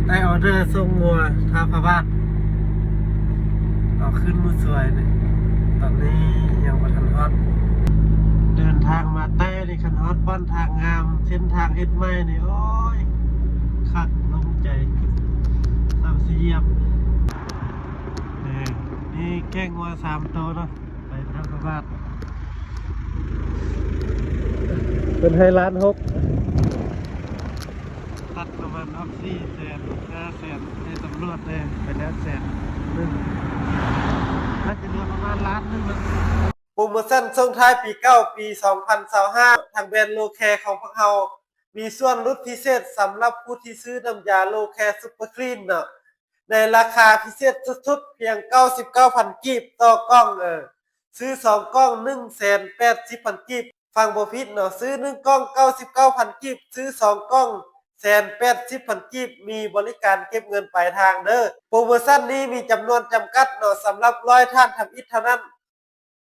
ໄດ້ອໍເດີສົ່ງງົວທ່າພະບາດ ເອົາຂຶ້ນມື້ສວຍນີ້ ຕອນນີ້ຍັງບໍ່ທັນຮອດ. ເດີນທາງມາແຕ່ນີ້ ຄັນຮອດບ່ອນທາງງາມ ເສັ້ນທາງເຮັດໃໝ່ນີ້ ໂອ້ຍ ຄັກລົງໃຈ ສ່ຳຊິຢຽບ. ນີ້ ນີ້ແຂ້ງງົວສາມໂຕເນາະ ໄປທາງພະບາດ ເພິ່ນໃຫ້ລ້ານຫົກ ຕັດນ້ຳມັນອອກສີ່ແສນ ຫ້າແສນ ໃຫ້ຕຳຫຼວດແດ່ ໄປແລ້ວແສນໜຶ່ງ ໜ້າຈະເຫຼືອປະມານລ້ານໜຶ່ງນະ. ໂປຣໂມຊັນສົ່ງທ້າຍປີເກົ່າປີສອງພັນຊາວຫ້າ ທາງແບຣນໂລແຄຂອງພວກເຮົາ ມີສ່ວນຫຼຸດພິເສດສຳລັບຜູ້ທີ່ຊື້ນ້ຳຢາໂລແຄຊຸບເປີຄລີນເນາະ ໃນລາຄາພິເສດສຸດໆ ພຽງເກົ້າສິບເກົ້າພັນກີບຕໍ່ກ່ອງ ເອີ ຊື້ສອງກ່ອງໜຶ່ງແສນແປດສິບພັນກີບ ຟັງບໍ່ຜິດເນາະ ຊື້ໜຶ່ງກ່ອງເກົ້າສິບເກົ້າພັນກີບ ຊື້ສອງກ່ອງແສນແປດສິບພັນກີບ ມີບໍລິການເກັບເງິນປາຍທາງເດີ. ໂປຣໂມຊັນນີ້ມີຈຳນວນຈຳກັດເນາະ ສຳລັບຮ້ອຍທ່ານທຳອິດເທົ່ານັ້ນ.